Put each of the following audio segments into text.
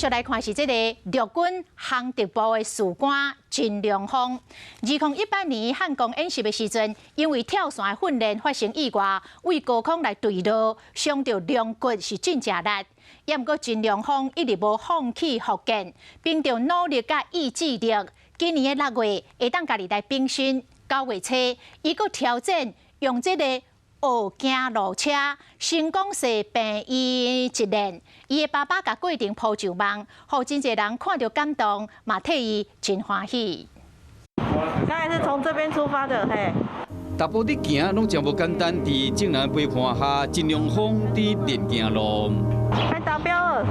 續來看是這个陸軍航特部的士官陳良峰。2018年漢光演習的時陣，因為跳傘的訓練發生意外，為高空來墜落，傷著龍骨是真誠力。也毋過陳良峰一直無放棄復健，憑著努力佮意志力，今年的6月會當家己來冰身，9月初，伊閣挑戰用這个學行路車，成功踅病院一練。伊的爸爸共過程 po 上網，予真濟人看著感動，嘛替伊真歡喜。剛才是從這邊出發的，嘿。逐步佇行攏真無簡單，佇眾人陪伴下，陳良峰佇練行路。還達標了，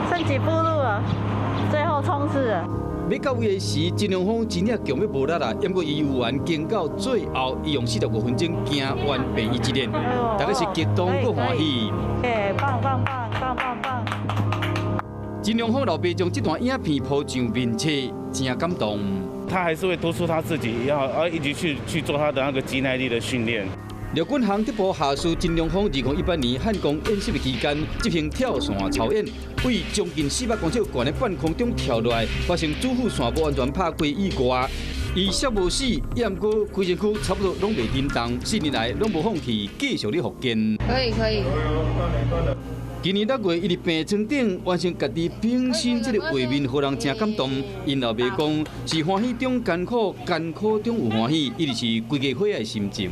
剩幾步路了，最後衝刺了。欲到位的時，陳良峰真正強欲無力啦，毋過伊有緣經到最後，伊用45分鐘行完病院一練，大家是激動閣歡喜。哎，棒棒棒棒棒棒！陳良峰老爸將這段影片 po 上面冊，真感動。他還是會督促他自己，要一直去做他的那個肌耐力的訓練。陸軍航特部下士陳良峰，2018年漢光演習的期間，執行跳傘操演，為將近400公尺懸的半空中跳落來，發生主副線無安全拍開意外，伊摔無死，也毋過規身軀差不多攏袂振動，4年來攏無放棄，繼續咧復健。可以可以。今年6月，伊佇病床頂完成家己冰身這个畫面，予人真感動。𪜶老爸講，是歡喜中艱苦，艱苦中有歡喜，一直是規家伙的心情。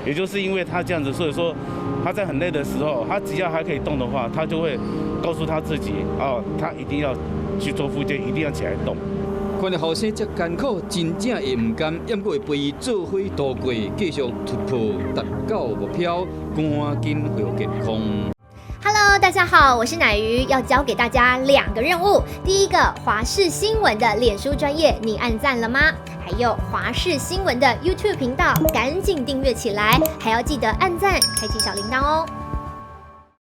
也就是因為他這樣子，所以說他在很累的時候，他只要還可以動的話，他就會告訴他自己，哦，他一定要去做復健，一定要起來動。看著後生遮艱苦，真正會毋甘，猶閣會陪伊做伙度過，繼續突破，達到目標，趕緊恢復健康。 Hello，大家好，我是奶魚，要交給大家兩個任務。第一個，華視新聞的臉書專頁，你按讚了嗎？還有華視新聞的 YouTube 頻道，趕緊訂閱起來，還要記得按讚，開啟小鈴鐺哦。